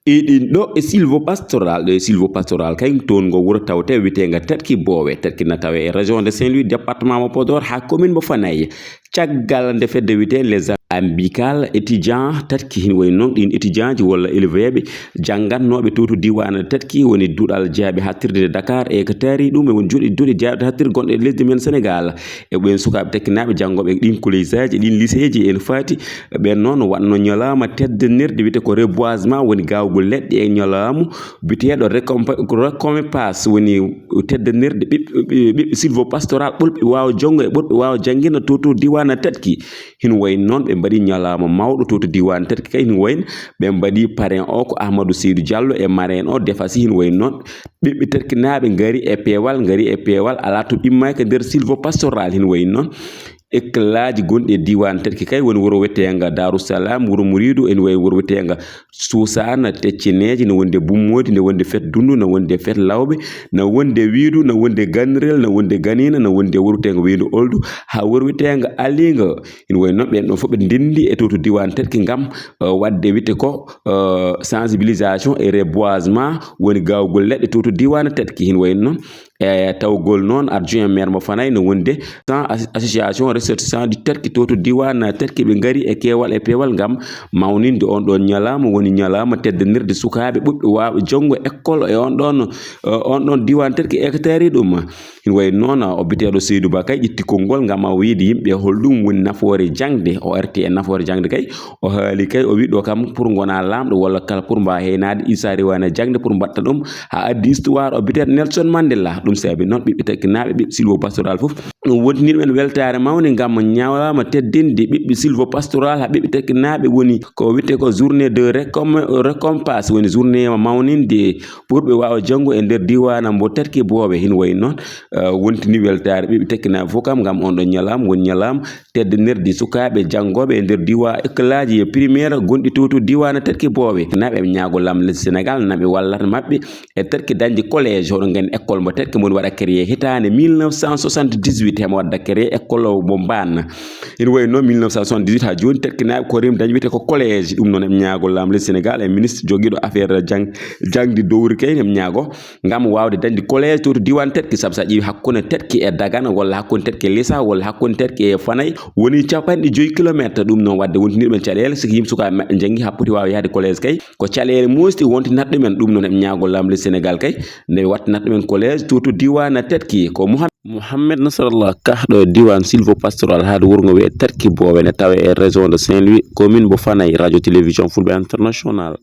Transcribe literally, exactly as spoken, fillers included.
Eɗin ɗo e Silvo Pastoral, ɗo e Silvo Pastoral kay, toon ngo wuro tawte wiyeteenga Tatki Boowe. Tatki na tawe e région de Saint-Louis, département mo Podor, haa commune mo Fanay. Caggal nde fedde wiyetee les amicales étudiants Tatki, hin wayi noon ɗin étudiant ji walla élève ɓe janngatnooɓe to, to diiwaan Tatki, woni duɗal jaaɓi haaɗtirde Dakar e ko taari ɗum, e won juuɗe, duɗe jaaɓi haaɗtirde gonɗe e lesdi men Sénégal. E ɓeen sukaaɓe Tatkinaaɓe janngooɓe e ɗin collège aji, e ɗin lycée ji, en faati ɓeen noon waɗno ñalaama teddinirde wiyetee ko reboisement, woni gaawgol leɗɗe e ñalaamu biyeteeɗo récomp-, récompense, woni teddinirde ɓiɓɓe, ɓiɓɓe Silvo Pastoral ɓurɓe waawa janngo e ɓurɓe waawa janngina to, to diiwaan Tatki. Hin wayi noon ɓe mbaɗi ñalaama mawɗo to, to diiwaan Tatki kay, hin wayi ɓe mbaɗi parrain o ko Ahmadou Seydou Diallo e marraine o Defasi, hin wayi noon ɓiɓɓe Tatkinaaɓe ngari e peewal, ngari e peewal, alaa to ɓimmaaki nder Silvo Pastoral, hin wayi noon école aji gonɗi e diiwaan Tatki kay, woni wuro wiyeteenga Daaru Salaam, wuro Muriidu, ene wayi wuro wiyeteenga Suusaana, Teccineeji, no wonde Bummoodi, no wonde Fet Dundu, no wonde Fet Lawɓe, no wonde Wiidu, no wonde Ganirel, no wonde Ganiina, no wonde wuro wiyeteenga Weendu Oldu, haa wuro wiyeteenga Aliinga. Ene wayi noon ɓeen ɗoon fof ɓe ndenndi e to, to diiwaan Tatki ngam, eh, waɗde wiyetee ko, eh, sensibilisation et reboisement, woni gaawgol leɗɗe to, to diiwaan Tatki. Ene wayi noon e tawgol noon adjoint maire mo Fanay, no wonde cent as-, association ressortissant du Tatki to, to diiwaan Tatki, ɓe ngari e keewal e peewal ngam mawninde oon ɗoon ñalaama, woni ñalaama teddinirde sukaaɓe ɓurɓe waawɓe janngo école e oon ɗoon, eh, oon ɗoon diiwaan Tatki e ko taari ɗum. Ene wayi noon, o biyeteeɗo Seydou Ba kay ƴetti konngol ngam o wiyde yimɓe hol ɗum woni nafoore jaŋde. O arti e nafoore jaŋde kay, o haali kay, o wi ɗo kam pour ngonaa laamɗo walla kala pour mbaa heynaade, Issa riiwaani jaŋde pour mbaɗta ɗum haa addi histoire o biyeteeɗo Nelson Mandela. Ɗum saabi noon ɓiɓɓe Tatkinaaɓe, ɓiɓɓe Silvo Pastoral fof, ɗum wontini ɗumen weltaare mawnde ngam ñalaama teddinde ɓiɓɓe Silvo Pastoral haa ɓiɓɓe Tatkinaaɓe, woni ko wiyetee ko journée de récom-, récompense, woni journée mawninde ɓurɓe waawa janngo e nder diiwaan mbo Tatki Boowe. Ene wayi noon, eh, wontini weltaare ɓiɓɓe Tatkinaaɓe fof kam ngam oon ɗoon ñalaama woni ñalaama teddinirde sukaaɓe janngooɓe e nder diiwaan école aji primaire gonɗi to, to diiwaan Tatki Boowe. Naa ɓe ñaago Laamɗo lesdi Sénégal, naa ɓe wallata maɓɓe e Tatki dañde collège, hoɗo ngen école mbo Tatki mbo waɗa créé hitaande mille neuf cent soixante-dix-huit, hemo waɗda créé école o mbo Mbaan. Ene wayi noon mille neuf cent soixante-dix-huit haa jooni Tatkinaaɓe ko rem dañi wiyetee ko collège. Ɗum noon eɓe ñaago Laamɗo lesdi Sénégal e ministre jogiiɗo affaire jang-, jaŋde dowri kay, eɓe ñaago ngam waawde dañde collège to, to diiwaan Tatki, sabu so a ƴeewi hakkunde Tatki e Dagana, walla hakkunde Tatki e Lissa, walla hakkunde Tatki e Fanay, woni capanɗe joyi kilometer. Ɗum noon waɗde wontini ɗumen caɗeele, siki yimɓe sukaaɓe maɓɓe njanngi haa poti waawa yahde collège kay, ko caɗeele moƴƴi wontinat ɗumen. Ɗum noon eɓe ñaago Laamɗo lesdi Sénégal kay nde waɗtanat ɗumen collège to, to diiwaan Tatki. Ko Mouham-, Mouhamed Nasrallah Ka ɗo diiwaan Silvo Pastoral haa wuro ngo wiyee Tatki Boowe, ne tawe e région de Saint-Louis, commune mbo Fanay. Radio Télévision Fulɓe International.